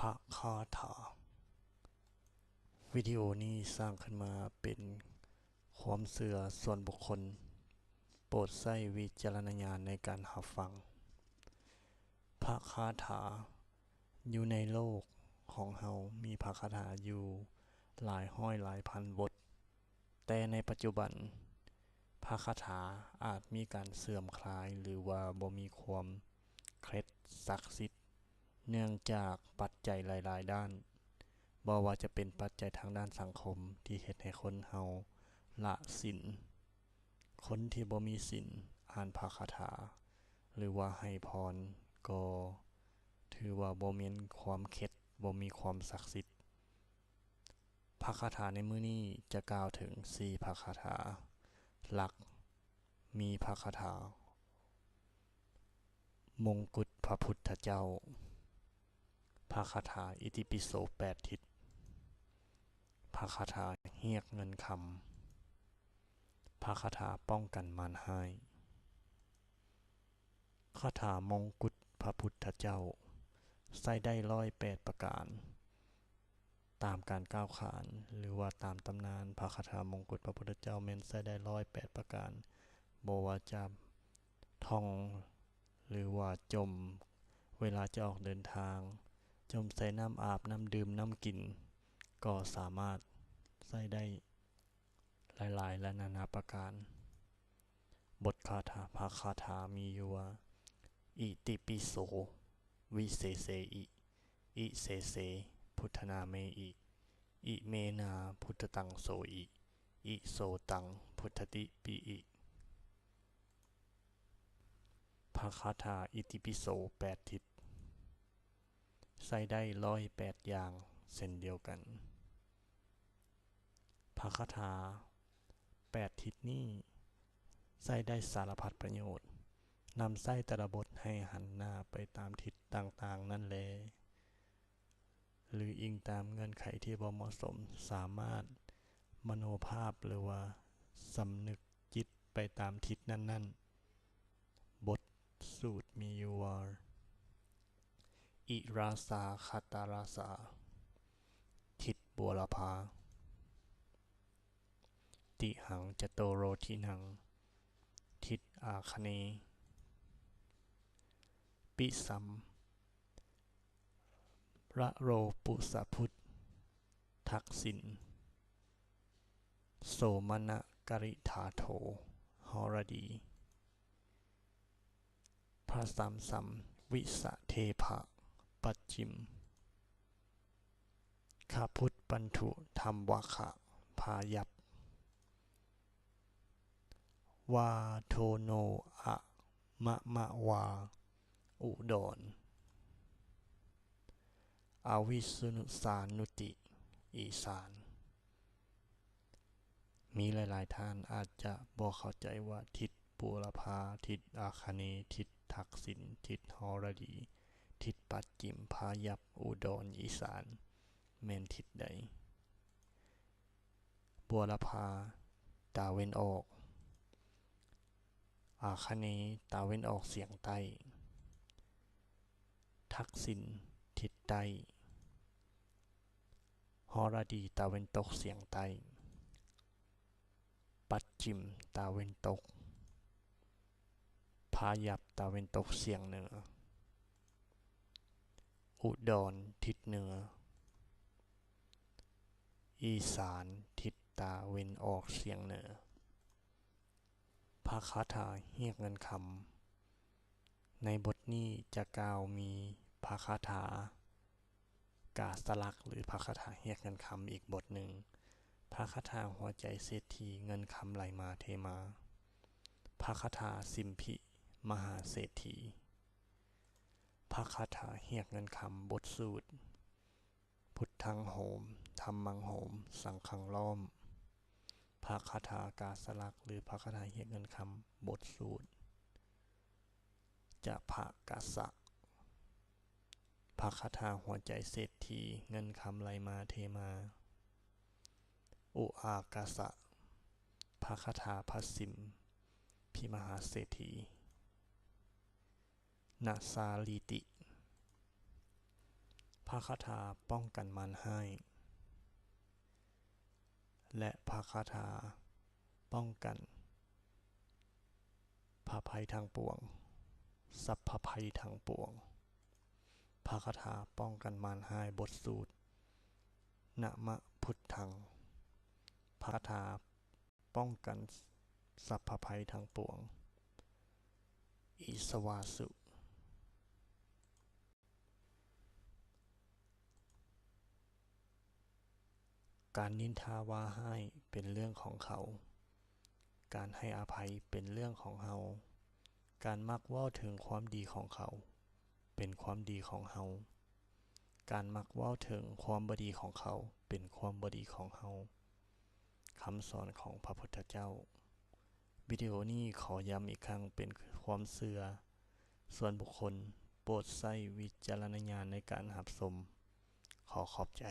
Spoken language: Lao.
ພະຄາຖາ. ວິດີໂອນີ້ສ້າງຂຶ້ນມາເປັນຄວາມເຊື່ອສ່ວນບຸກຄົນ. ໂປດໃຊ້ວິຈາລະນະຍານໃນການຮັບຟັງ. ພະຄາຖາ. ຢູ່ໃນໂລກຂອງເຮົາມີພະຄາຖາຢູ່ຫຼາຍຮ້ອຍຫຼາຍພັນບົດ. ແຕ່ໃນປັດຈຸບັນ, ພະຄາຖາອາດມີການເສື່ອມຄລາຍ ຫຼືວ່າບໍ່ມີຄວາມເຄັດສັກສິດ ເນື່ອງຈາກປັດໄຈຫຼາຍໆດ້ານ, ບໍ່ວ່າຈະເປັນປັດໄຈທາງດ້ານສັງຄົມທີ່ເຮັດໃຫ້ຄົນເຮົາລະສິນ. ຄົນທີ່ບໍ່ມີສິນອ່ານພະຄາຖາ ຫຼືວ່າໃຫ້ພອນ ກໍຖືວ່າບໍ່ແມ່ນຄວາມເຄັດ, ບໍ່ມີຄວາມສັກສິດ. ພະຄາຖາໃນມື້ນີ້ຈະກ່າວເຖິງສີ່ພະຄາຖາຫຼັກ, ມີພະຄາຖາມົງກຸດພະພຸດທະເຈົ້າ, ພະຄາຖາອິຕິປິໂສແປດທິດ, ພະຄາຖາຮຽກເງິນຄຳ, ພະຄາຖາປ້ອງກັນມານຮ້າຍ. ຄາຖາມົງກຸດພະພຸດທະເຈົ້າໃຊ້ໄດ້ຮ້ອຍແປດປະການ. ຕາມການກ່າວຂານ ຫຼືວ່າຕາມຕຳນານ, ພະຄາຖາມົງກຸດພະພຸດທະເຈົ້າແມ່ນໃຊ້ໄດ້ຮ້ອຍແປດປະການ, ບໍ່ວ່າຈະທ່ອງ ຫຼືວ່າຈົ່ມເວລາຈະອອກເດີນທາງ, ຈົ່ມໃສ່ນ້ຳອາບ, ນ້ຳດື່ມ, ນ້ຳກິນ ກໍສາມາດໃຊ້ໄດ້ຫຼາຍໆ ແລະ ນານາປະການ. ບົດຄາຖາ, ພະຄາຖາມີຢູ່ວ່າ ອິຕິປິໂສ ວິເສເສອິ, ອິເສເສ ພຸດທະນາເມອິ, ອິເມນາ ພຸດທະຕັງໂສອິ, ອິໂສຕັງ ພຸດທະຕິປິອິ. ພະຄາຖາອິຕິປິໂສແປດທິດ ໃຊ້ໄດ້ຮ້ອຍແປດຢ່າງເຊັ່ນດຽວກັນ. ພະຄາຖາແປດທິດນີ້ໃຊ້ໄດ້ສາລະພັດປະໂຫຍດ, ນຳໃຊ້ແຕ່ລະບົດໃຫ້ຫັນໜ້າໄປຕາມທິດຕ່າງໆນັ້ນແລ ຫຼື ອີງຕາມເງື່ອນໄຂທີ່ບໍ່ເໝາະສົມ, ສາມາດມະໂນພາບ ຫຼືວ່າສຳນຶກຈິດໄປຕາມທິດນັ້ນໆ. ບົດສູດມີຢູ່ວ່າ ອິລາສາ ຄະຕາລາສາ ທິດບົວລະພາ, ຕິຫັງ ຈະໂຕໂຣ ທິນັງ ທິດອາຄະເນ, ປິສັມ ລະໂຣ ປຸສະພຸດ ທັກສິນ, ໂສມະນະກະລິທາໂທ ຫໍລະດີ, ພະສຳສຳ ວິສະເທພະ ປັດຈິມ, ຄະພຸດປັນທຸ ທຳວະຄະ ພາຍັບ, ວາໂທໂນ ອະມະມະວາ ອຸດອນ, ອະວິສນຸສານຸຕິ ອີສານ. ມີຫຼາຍໆທ່ານອາດຈະບໍ່ເຂົ້າໃຈວ່າທິດບູລະພາ, ທິດອາຄະເນ, ທິດທັກສິນ, ທິດຫໍລະດີ, ທິດປັດຈິມ, ພາຍັບ, ອຸດອນ, ອີສານ ແມ່ນທິດໃດ? ບົວລະພາ ຕາເວັນອອກ, ອາຄະເນ ຕາເວັນອອກສຽງໃຕ້, ທັກສິນ ທິດໃຕ້, ຫໍລະດີ ຕາເວັນຕົກສຽງໃຕ້, ປັດຈິມ ຕາເວັນຕົກ, ພາຍັບ ຕາເວັນຕົກສຽງເໜືອ, ອຸດອນ ທິດເໜືອ, ອີສານ ທິດຕາເວັນອອກສຽງເໜືອ. ພະຄາຖາຮຽກເງິນຄຳ. ໃນບົດນີ້ຈະກ່າວມີພະຄາຖາກາສະຫຼັກ ຫຼື ພະຄາຖາຮຽກເງິນຄຳອີກບົດໜຶ່ງ, ພະຄາຖາຫົວໃຈເສດຖີ ເງິນຄຳໄຫຼມາເທມາ, ພະຄາຖາສິມພິມະຫາເສດຖີ, ພະຄາຖາຮຽກເງິນຄຳ ບົດສູດ ພຸດທັງໂຫມ, ທຳມັງໂຫມ, ສັງຄັງລ້ອມ, ພະຄາຖາກາສະຫຼັກ ຫຼື ພະຄາຖາຮຽກເງິນຄຳ ບົດສູດ ຈະພະກະສະ, ພະຄາຖາຫົວໃຈເສດຖີ ເງິນຄຳໄຫຼມາເທມາ, ອຸອາກະສະ, ພະຄາຖາພະສິມພິມະຫາເສດຖີ. ນະສາລີຕິ, ພະຄາຖາປ້ອງກັນມານຮ້າຍ ແລະ ພະຄາຖາປ້ອງກັນພະໄພທັງປວງ, ສັບພະໄພທັງປວງ. ພະຄາຖາປ້ອງກັນມານຮ້າຍ ບົດສູດ ນະມະພຸດທັງ. ພະຄາຖາປ້ອງກັນສັບພະໄພທັງປວງ ອີສະວາສຸ. ການນິນທາວ່າຮ້າຍເປັນເລື່ອງຂອງເຂົາ, ການໃຫ້ອະໄພເປັນເລື່ອງຂອງເຮົາ, ການມັກເວົ້າເຖິງຄວາມດີຂອງເຂົາເປັນຄວາມດີຂອງເຮົາ, ການມັກເວົ້າເຖິງຄວາມບໍ່ດີຂອງເຂົາເປັນຄວາມບໍ່ດີຂອງເຮົາ. ຄຳສອນຂອງພະພຸດທະເຈົ້າ. ວິດີໂອນີ້ຂໍຢ້ຳອີກຄັ້ງເປັນຄວາມເຊື່ອສ່ວນບຸກຄົນ, ໂປດໃຊ້ວິຈາລະນະຍານໃນການຮັບຊົມ. ຂໍຂອບໃຈ.